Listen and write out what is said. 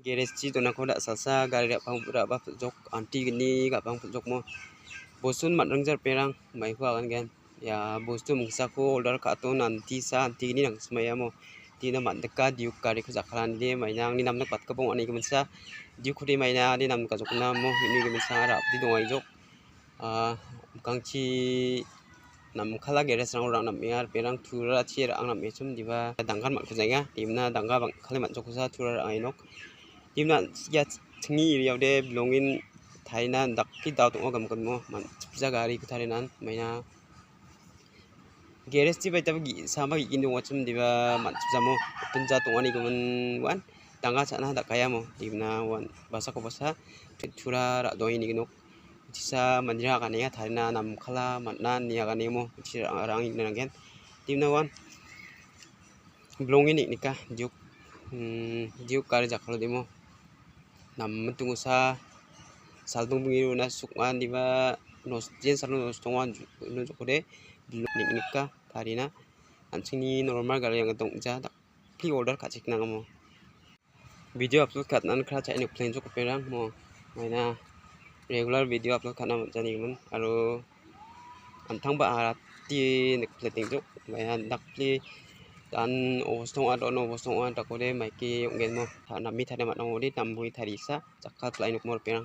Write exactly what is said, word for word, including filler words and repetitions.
Garage-chi donako da·sasa gari ra·bang ra·ba pil·jok, anti gni ga·bang pil·jokmo. Bosun man·ringja ripengrang maiko agangen. Ia bostu mingsako order ka·aton antisa anti gni nangsmaiamo. Dina man·dika Duke gariko jakkalani de maina angni namnikbatgipa ong·a ine giminsa. Duke-kode maina de namnikajokna amo, ine giminsa ra·bite dongaijok. Ah, mikkangchi namkala garage-rango ra·ang nam·enga, ripengrang turachi ra·ang nam·echim diba danggan man·kujaenga. Dimna dangga bang·kale man·jokkusa tura ra·angainok. Dimna ia chingni area-ode bilongin tarina dakki dao dong·a gimgimmo man-, chipja gariko tarinan maina. Garage-chi baitaba ge·sama ge·gni dongachim diba man·chipjamo pinja donganigimin wan danga cha·na dakayamo dimna wan basako basa tura ra·doe niginok. Untisa manderang aganenga tarina namkala man·a ine aganemo untisa ra-, ra·ang nanggen. Dimna wan bilongni nika Duke, hmm, Duke gari jakkalo demo. Namen tungusa saldong bingiruna sukma diba nos-, jen salo nos tonga uno jokode bilong nik-, nika tarina an·chingni normal gari anga dongja dakpli order ka·chakna amo. Video upload ka·na nikra cha·e nikplenjok ripengrang mo. Maina regular video upload ka·na man·janigimin aro an·tangba arati nikplentengjok. Maina dakpli dan obostong ado obostong dakode maike ong·genmo. Ta-, name taria man·ong ode namboi tarisa jakkalpil·ai nokmo ripengrang.